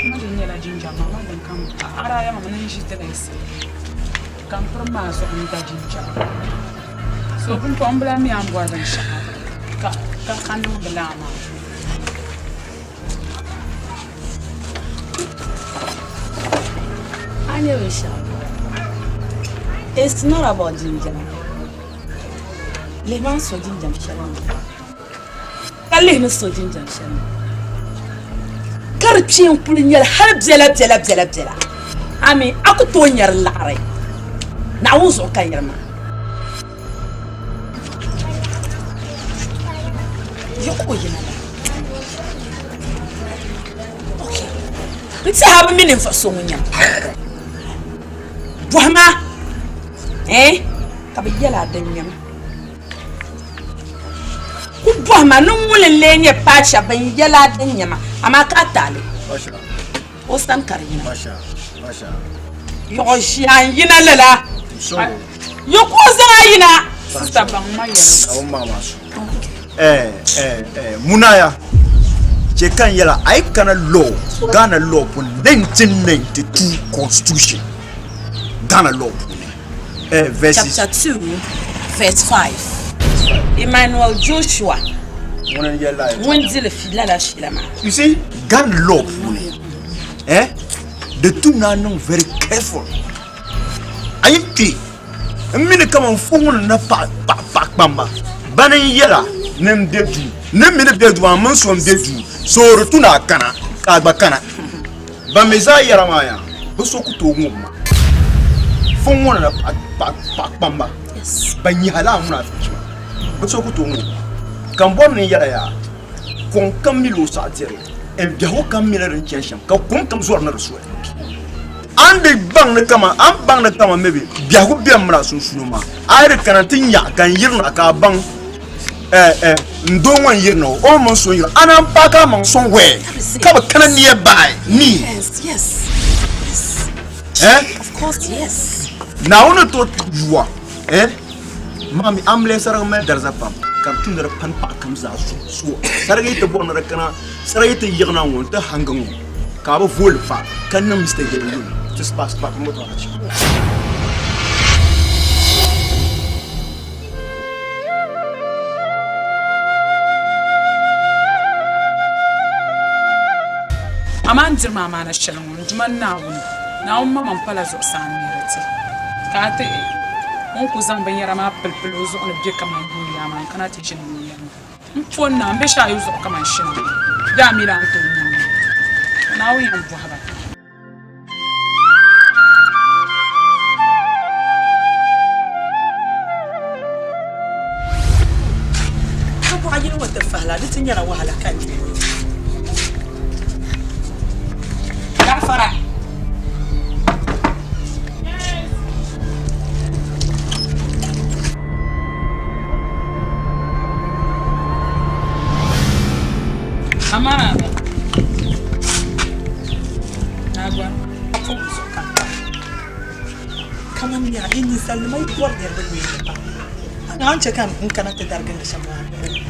Ma di nyɛla jinjam maa, ma din kam a daa yɛli ma ni n ʒi dilinsi ka m piri maa zuɣu n da jinjam. So pumpɔŋ m bi lahi mi a ni bɔri binshɛɣu ka ka niŋdi laa maa. A nyɛ binshɛɣu. It's not about jinjam. Lihi ma n so jinjam shɛli ŋɔ. Ka lihi ni so jinjam shɛli ŋɔ. Ka di kpee n-kuli nyɛli hali biɛla biɛla biɛla biɛla. Ami a ku tooi nyari laɣiri Naawuni zuɣu ka yɛri maa. Yi ku yina la. Okay. N tiɛha bi mi ninvuɣu so ŋun nyɛ bɔhima eh ka bi yɛla a din nyɛma ku bɔhima ni ŋuni n-lee nyɛ paasha bin yɛla a din nyɛma amaa ka a taali o sani ka di yina yɔɣɔ ʒiya n yina lala yi ku o zaŋ a yina Sista baŋ ma yɛli. Eh, eh, eh, munaya che kan yɛla a yi kana law Ghana law puuni 1992 constitution Ghana law puuni eh, verses Chapter 2 verse 5 Emmanuel Joshua ŋuni n yɛli lala ŋun dili lala fiila maa. You see Ghana law puuni eh, the two na niŋ very careful a yi kpe N mi ni kaman fo ŋuni na paɣ kpamba bani n-yɛla ni m be duu, ni m mi ni be duu maa mini so m-be duu, so di tu ni a kana ka a gba kana. Ban mi zaa yɛra maa yaa, bɛ so ku tooi ŋub ma. Fo ŋuni na paɣ kpamba ban nyahi laa ŋuna afichi maa, bɛ so ku tooi ŋub ma. Ka m bɔri ni n yɛla yaa, kɔŋ kam mila o saɣidirigu, n biɛhigu kam mila din chani shɛm, ka kom kam zɔri ni di soli. A ni di baŋ ni kaman a ni baŋ ni kaman maybe biɛhigu beni mini a sunsuuni maa, a yi di kana nti nya ka n yirina ka a baŋ eh eh n doo ŋɔ n-yirina o, o mini so n-yirina, a naan paaki a maŋ sɔŋ where ka bi kana nearby me. Yes, yes, yes. Eh? Of course, yes. Naawuni ni tooi yuwa eh maa mi amiliya sarigi mali dariza pam ka di tumdi di pani paɣa kam zaa zuɣu so sarigi yi ti bɔri ni di kana sarigi yi ti yiɣina ŋɔ n ti hangi ŋɔ ka a bi vooli fa ka niŋ mistake yɛli yuli ti spa spa moto a chɛ. Amaa n diri ma amaana shɛli ŋɔ n Duuma Naawuni, Naawuni maŋmaŋ pala zuɣusaa n-neeri ti, ka a ti o ni ku zaŋ binyɛra maa pilipili o zuɣu ni be kaman yuuya, amaa n kana ti ʒini ni o yɛli ma, M po n na, m be shɛhi ayi zuɣu kaman shini bee a mi daa ni tooi nyaŋ ma? Ka Naawuni yɛn bɔhi ba. Ka bɔɣa yini ŋɔ ti fahila di ti nyɛla wahala ka n nyɛ. Gaafara. Amara Nagwa. Kaman nya yi ninsalinima yi bɔri niriba nyuya pam. A ni chɛ ka n kana ti darigindi shɛm maa m-bɔŋɔ.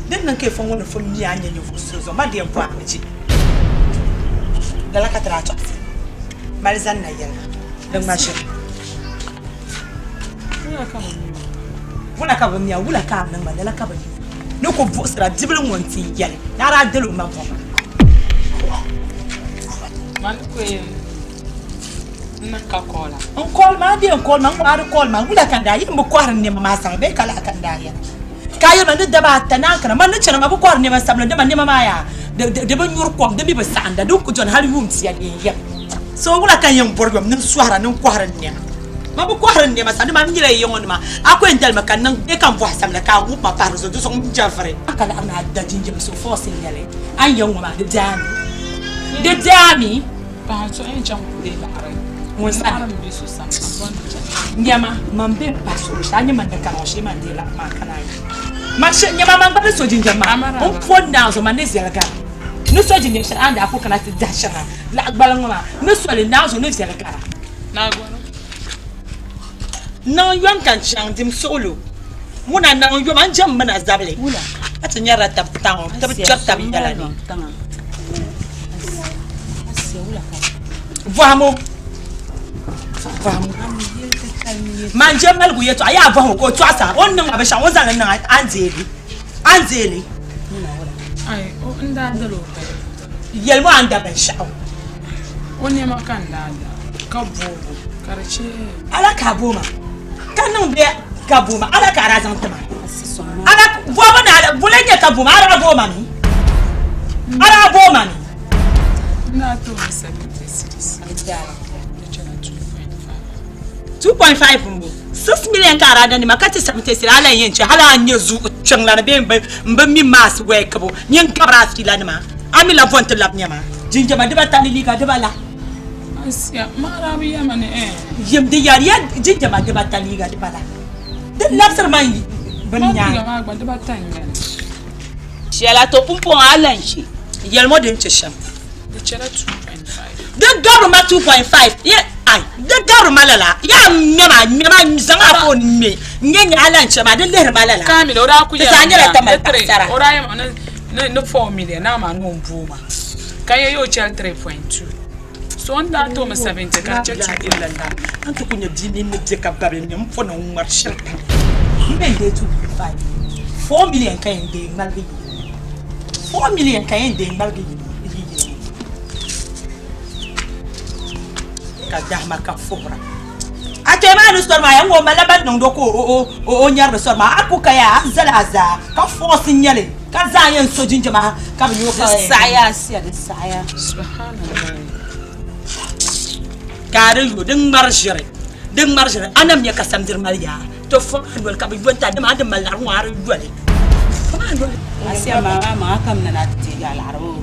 Din niŋ ka yi fo ŋɔ ni fo mi a ni nyɛ ninvuɣ so zuɣu, man di yɛn bɔhimi che. Lala ka ti daa tɔɣisi mali zani na yɛli ma, Di ŋma ʒiri. Wula ka bɛ mi a? Wula ka a niŋ ma? Lala ka bɛ mi a. Ni ku buɣisira bibili ŋɔ nti yɛli ni a daa dali o ma buɣima. Man ku yɛn niŋ ka call a. N call ma, a bee n call ma, n ŋɔ a di call ma, wula ka n daa yɛn bi kɔhiri nɛma maa saŋa bee ka lahi ka n daa yɛn ka a yɛli ma ni daba ata naan kana man ni chana maa bi kɔhiri nɛma sabila dama nɛma maa yaa di bi nyuri kom di mi bi saɣinda din ku dɔni hali yuun pia di yɛn yɛmi so wula ka n yɛn bɔri yom ni n sɔhira ni n kɔhiri nɛma. Ma bi kɔhiri n nɛma sani maa, n nyɛla yi ŋɔ nima, a ku yɛn dalimi ka n niŋ bee ka n bɔhi samli ka a wuhi ma pahi di zuɣu, di zuɣu m jɛviri. A ka laɣim ni a da jinjam so force n-nyɛ li, a ni yɛn ŋɔ maa di be a mi, di be a mi. Paɣa so yɛn chaŋ kuli laɣiri Ŋun sani? Laɣiri m-be so sani ka bɔri ni chaŋ. Nyama, man be m-pahi so shee, a nyɛ man ni kana ŋɔ shee man deei laɣiri maa ka naan yi. Man she, nyama man gba ni so jinjam maa, m po n naai zuɣu man ni viɛli gari. Ni so jinjam shɛli a ni daa ku kana ti dahi shɛŋa laɣ gbaliŋ ŋɔ maa, ni so li naai zuɣu ni viɛli gari a. Niŋ yom ka n chaŋ dim suɣulo. Ŋuna niŋ yom a ni jɛm mi na zabili ka ti nyarila tab taŋ ti bi kpɛri tab yɛla ni. Bɔhimu. Bɔhimu. Man je maligu yɛtɔɣa yaa bɔhimu ka o tɔɣisa o ni niŋ ma binshɛɣu o ni zaŋ li niŋ a ni deei li. A ni deei li. Ai, o n daa dali o paya. Yɛlimi a ni da binshɛɣu. O nɛma ka n daa da ka boobu ka di chɛ. Ala ka a booi ma ka niŋ bɛ ka booi ma ala ka a daa zaŋ ti ma. Ala boobu ni ala bula nyɛ ka booi ma a daa booi ma mi. A daa booi ma mi. N daa ti o mi 70 cedis. Di chɛla 2.5. 2.5 m bo 6 million ka a daa da nima ka ti 70 cedis a lahi yɛn chɛ hali a ni nyɛ zuɣu kpiɔŋlana bee m bi mi maasi wɛɛkibu nyin gabiri a fiila nima a mi lahi bo n-ti labi nɛma jinjama dibata ni liiga dibala. Asiya, maa daa bi yɛma ni eh. Yim di yɛri ya jinjama dibata liiga dibala di labisiri ma bini nyaanga. Liiga maa gba dibata n-nyɛ li. Shɛla to pumpɔŋɔ a lan chɛ. Yɛlimi o din chɛ shɛm. Di chɛla 2.5. Di gabiri ma 2.5 ye ai di gabiri ma lala yaa ŋmɛ ma ŋmɛ ma zaŋ a foon ŋmɛ n-nyɛ nyɛ a lan chɛ ma di lihiri ma lala. Kamil o daa ku Ti zaa nyɛla Tamale paɣisara. O daa yɛli ma ni 4 million naa maa ni o ni booi ma ka yɛ o chɛli 3.2 so o ni daa ti o mi 70 ka di chɛ 2.5. A ni ti ku nya bia mini ni bɛ ka babili ni m-po ni n-ŋmari shɛli pam. M bɛn deei 2.5, 4 million ka yɛn deei ŋmaligi yi. 4 million ka yɛn deei ŋmaligi yi yi yili ŋɔ. Ka dahima ka fuhira. A kpee maa ni sɔri maa ya ŋɔ o malila ban niŋdi o ka o nyari di sɔri maa a ku ka yaa a zali a zaa ka fɔɔsi nyɛli ka zaa yɛn so jinjama ka bi nyɛ o ka Di saɣiya Asiya di saɣiya. Subhanallah. Ka a di yo di ŋmari ʒiri di ŋmari ʒiri a nam nyɛ ka samdiri mali yaa to fɔŋ a noli ka bi yo n-ti a dama a di mali laɣiri ŋɔ a di yoli fɔŋ a noli. Asiya maa maa maŋ a kam na ni a ti deegi a laɣiri ŋɔ.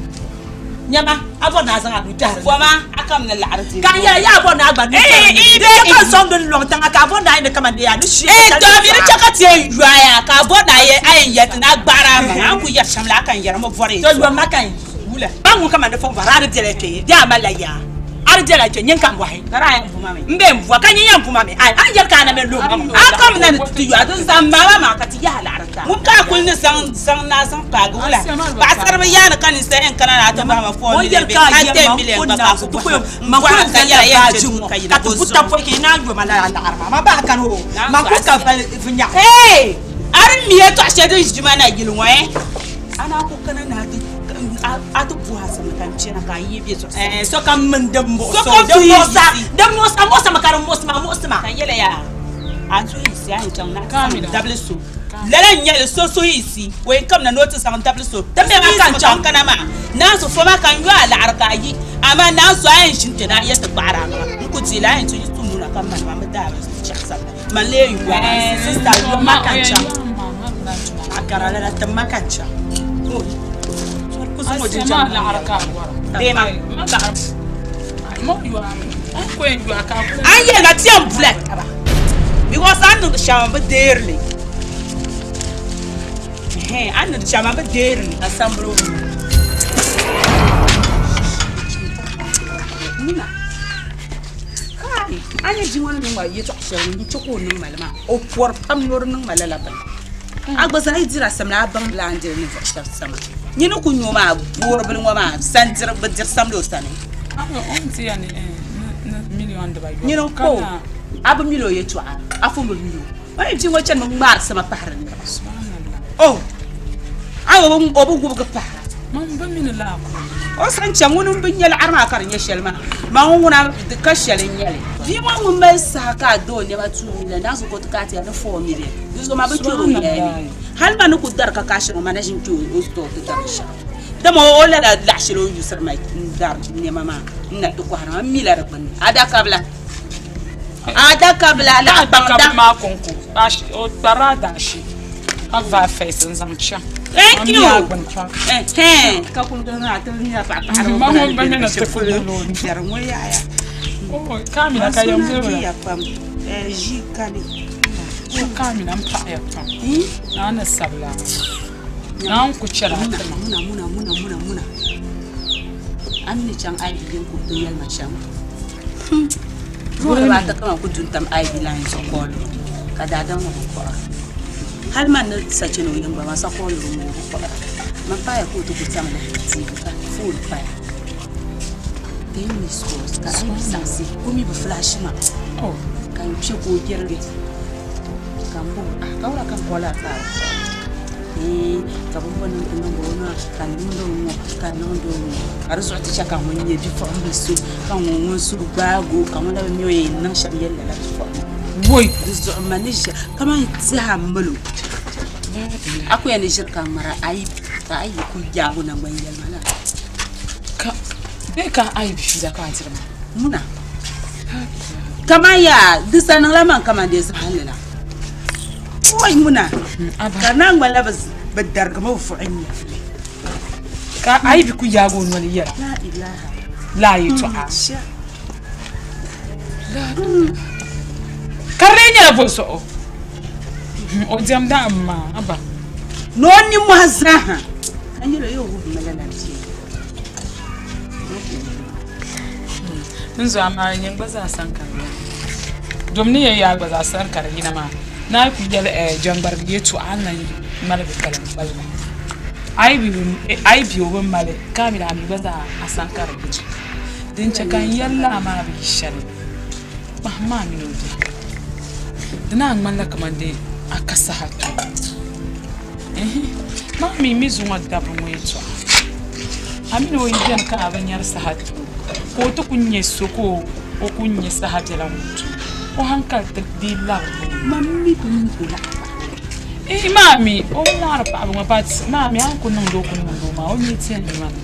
Nyama a bɔri ni a zaŋ a nuu kpɛhiri Fɔma a kam ni laɣiri deegi Ka n yɛli yaa bɔri ni a gba nuu kpɛhiri ni di chɛ ka n sɔŋ din lɔŋ tiŋa ka a bɔri ni a yi ni kaman di yaa ni shee Ee tɔ mi di chɛ ka ti yɛn yo a yaa ka a bɔri ni a yɛn yɛli ti ni a gbaɣiri a maŋa a ni kuli yɛri shɛm la a kan yɛri mi bɔri To yom ma ka n wula ba ŋun kaman di fɔŋ vɔri a di bela kpe bee a malila yaa a di bela kpe nyin ka m bɔhi Ka di a yɛn bu ma mi. M be m bɔhi ka nyin yɛn bu ma mi ai a ni yɛli ka a na mi lo ma ŋɔ. A kam na ni ti yo a din zaŋ ma maa maa ka ti yahi laɣiri taa. Ŋun ka a kuli ni zaŋ zaŋ ni a zaŋ paagi wula paɣasaribi yaani ka ninsal yɛn kana ni a ti bahi ma 4 O million yɛli bee ka a hali yɛli 10 ma million ko gba na ka a ku ti bɔhi ku ma ma ku bɔhi ka zali yɛla la yɛn baaji chɛ ŋɔ ka yina ka ti ka o bu zuɣu. tapɔi ka yi naan yo ma lala laɣiri maa ma bahi kani o Naan ma zuɣu ku ka asiya. vali vinyɛɣu. Hey! A di mi yɛltɔɣa shɛli din ʒi ma na yili ŋɔ eh? A naan ku kana ni a ti a ti bɔhi a sani ka n chana ka a yi bɛ zuɣusaa. Eh, sokam mini din muɣisi o, Sokam din suhu yi muɣisa, yiɣisi. din muɣisa, muɣisimi ka di muɣisi ma, muɣisi ma. Ka n yɛli yaa, a ni suhu yiɣisi a yɛn chaŋ ni a ti zaŋ dabili so. Lala n nyɛli, so suhu yiɣisi, o yɛn kamina ni o ti zaŋ dabili so. Ti mi maa ka n chaŋ. Kana maa, naanzu fo maa ka n yo a laɣiri ka a yi, amaa naanzu a yɛn ʒini kpe ni a yɛli ti gbaɣiri a maŋa. N ku deei li, a yɛn ti yi tumdi na ka mani ma mi daa bi chaɣisiri li. Man lee yu a. Eh, sister, yo ma ka n chaŋ. A kara lala ti ma ka n chaŋ. An yɛli ma ti yɛn bula taba because a ni niŋdi shɛm bi deeri li a ni niŋdi shɛm bi deeri li. Asambili Kai, a ni bia ŋɔ ni niŋ ma yɛtɔɣ shɛli n chɛ ka o niŋ ma li maa, o pɔri pam ni o di niŋ ma lala bini. A gba zaa yi diri a samli, a baŋ la a ni diri ninvuɣ shɛb sama. Nyini ku nya o maa, boori bili ŋɔ maa sani diri, bɛ diri samli o sani. Nyini n-ka o, a bi mi li o yɛtɔɣa, a pun bi mi o. O ni bia ŋɔ chanimi ŋmaari sama pahiri niriba. O, a o bi wubigi pahira. O sani chaŋ ŋuni m-bi nya laɣiri maa ka di nyɛ shɛli maa, maa ŋun ŋuna di ka shɛli n-nyɛ li. Bia ŋɔ ŋun mali saha ka a da o nɛma 2 million daa zuɣu ka o ti ka a ti ya ni 4 million di zuɣu maa bɛ kpɛri o yaya ni. Hali maa ni ku dari kakaashi ŋɔ maa na ʒini kpe o store ti dari shɛŋa. Dama o lala laɣ shɛli o ni yusiri ma n-dari nɛma maa n-na ti kɔhiri ma m mi la di gbunni. Adakabila! Adakabila! Laɣikpaŋda! Maa kɔŋko o kparila adaashi. Ka vaai fɛs n zaŋ chaŋ. Thank you. Ka kuli gana ti nya paɣa paɣa. Ma ŋun bi mi ni ti kuli looni. Biɛri ŋɔ yaaya. Kamina ka yɛn bɛ ya pam. Ʒi kani. Kamina n paɣaya pam. Naa ni sabila. Naa n ku chɛla muna muna muna muna muna muna. A mi ni chaŋ Ivy yɛn ku ti yɛli ma shɛm. Loori maa ti kama ku du n-tam Ivy line zuɣu kooli ka daadam ŋɔ bi kɔhira. Hali man ni sa chani o yiŋ gba maa sa kooli ŋɔ bi kɔhira. Man paaya ka o ti ku tam lahi tiigi ka foon paya. 10 missed calls ka a yi saɣisi o mi bi flash ma ka n kpe ka o gbirigi ka n bo ah ka wula ka n call a ka eh ka bin bo niŋ ti niŋ o maa ka n niŋdi o ŋɔ ka n niŋdi o ŋɔ ka di zuɣu ti chɛ ka ŋun nyɛ bipuɣimbila so ka ŋun ŋun suhu gbaagi o ka ŋun la bi mi o yɛn niŋ shɛm yɛli lala bipuɣimbila Woi! Di zuɣu ma ni ʒiya kamani tɛha m-mali o a ku yɛn ni ʒiri ka ŋmara ayi ka a yi ku yaagi o naŋgbani yɛli ma lala. Ka bee ka a yi fiila ka a diri ma? Muna, kaman yaa di sa niŋla man kaman dee zahinli la. Oi muna, ka di naan ŋmanila bɛ darigimi vuɣi nyɛvili. Ka a yi bi ku yaagi o noli yɛra La ilaha. laa yɛtɔɣa. Ka di lee nyɛla bɔ zuɣu? O diɛmda m ma, aba. Ni o nimmohi zaaha, ka nyɛla o yɛn wuhi ma lala bia. N zo amaa nyin gba zaa sani ka di yina. Dom ni yɛn yaa gba zaa sani ka di yina maa, ni a yi kuli yɛli jɛŋgbarigi yɛtɔɣa a ni lan ŋmaligi kalim kpalima. A yi bi o bi mali ka a mi a mi gba zaa a sani ka di yina. Din chɛ ka n yɛli lala maa bi yi shɛli, kpahim ma a mini o biɛhigu. Di naan ŋmanila kaman dee a ka saha tɔbu. Ɛɛhi, maa mi mi zuŋɔ dabiri ŋɔ yɛtɔɣa. A mini o yi beni ka a bi nyari saha ti o, ka o ti ku nya so ka o ku nya saha biɛla ŋun ti o, o haŋkali ti dii labirimi o. Man mi bi mi o laɣiri paɣiba ŋɔ. Ɛɛhi, maa mi o bi laɣiri paɣiba ŋɔ but maa mi a ni ku niŋdi o ku niŋdi o maa o mi ti yɛn yi ma mi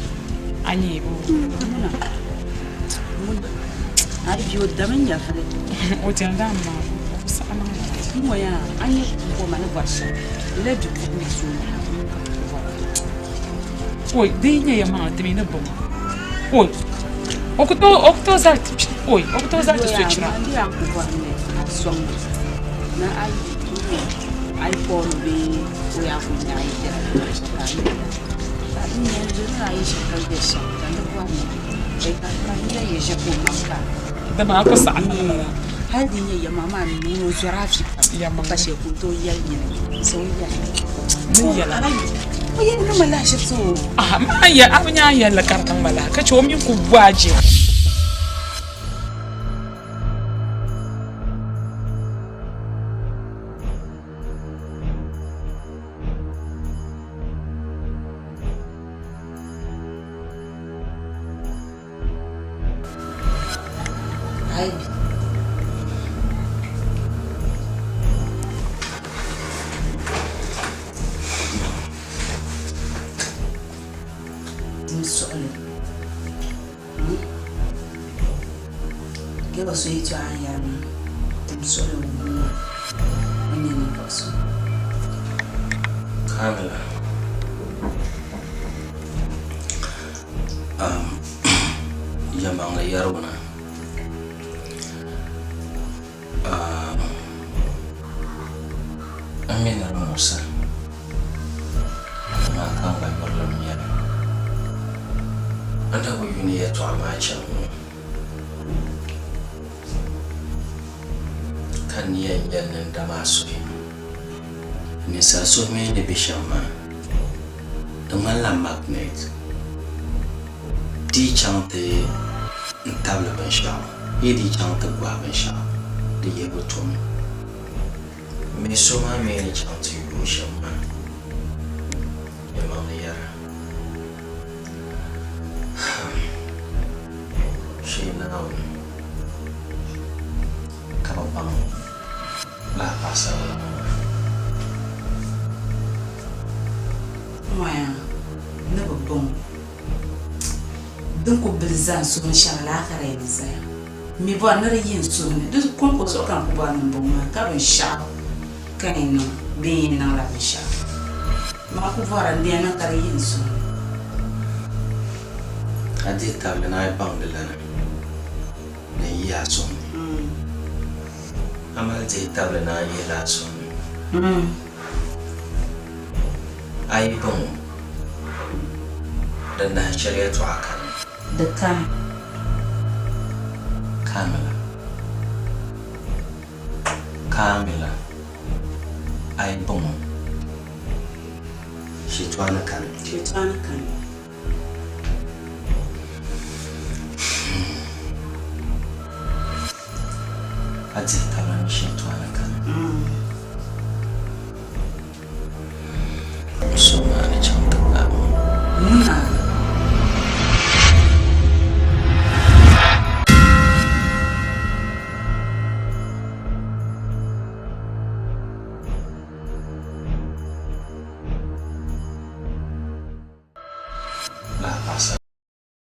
a nya o. Muna, muna, a yi bi o dami nyɛvili. O diɛmdi a maa, o bi saɣi niŋ lala. N ŋɔ yaa, a nya boma ni bɔri shɛli, lala bipuɣimbila so n-daa ŋun ka bɛ bɔri. Oi, di yi nyɛ yɛlimaŋli ti mi ni bɔŋɔ. Oi, o ku tooi, o ku tooi zali ti, oi, o ku tooi zali ti sochira. N yaa ku bɔri ni a sɔŋ ma ni a yi nya a yi foon bee o yaa ku nya a yi bela luɣ shɛli ka a mi la. Ka n nya n zori ni a yi ʒi ka bɛ shɛm ka n di bɔri ni ka n la yi ʒi ka o maŋ ka. Dama a ku saɣi niŋ lala. Hali di nyɛ yɛlimaŋli maa ni o zɔri a vi pam ka shɛli ka o tooi yɛli nyini so o yɛli. Ni yɛla. O yɛli niŋ ma lahiʒibisi o. Aha, maa yɛ, a bi nya a yɛlli ka di niŋ ma lahi ka chɛ o mi ku bu a je. N suɣili Gɛba so yɛltɔɣa n yɛri ma n suɣili ŋɔ o ni nyɛ ninvuɣu so. Kamila. Yɛlimaŋli yɛrigu ni n mi ni di muɣisiri amaa ka n gba yurilim nyɛli. N daa bi yu ni yɛtɔɣa maa chaŋ ŋɔ ka n ni yɛn yɛli ni n dama a suhi. Ninsal suhu mi ni be shɛm maa, di ŋmanila magnet. Di yi chaŋ ti n-tabili binshɛɣu bee di yi chaŋ ti gɔhi binshɛɣu, di yihibu tomi. Mi so maa mi ni chaŋ ti yooi shɛm maa, yɛlimaŋli yɛra, Shee Naawuni ka bɛ baŋ lala paɣisaribila ŋɔ maa. Mɔya ni bi bɔŋɔ din ku bili za n suhu ni shɛŋa laa ka di yɛn zaya. M mi bɔri ni di yi n suhu ni, di kɔŋko zuɣu ka n ku bɔri ni m bɔŋɔ maa ka binshɛɣu ka n yɛn niŋ bee n yɛn niŋla binshɛɣu. Man ku bɔri n di yɛn niŋ ka di yi n suhu ni. A dihi tabili ni a yi baŋ di lana ni n yi a suhu ni. A mali dihi tabili ni a yihila a suhu ni. A yi baŋ o, di nahi chɛli yɛtɔɣa kani. Di kani. Kamila. Kamila. A yi baŋ o, shitɔɣu ni kani. Shitɔɣu ni kani. Ka dihi tabili ni shɛtɔɣa ni kani.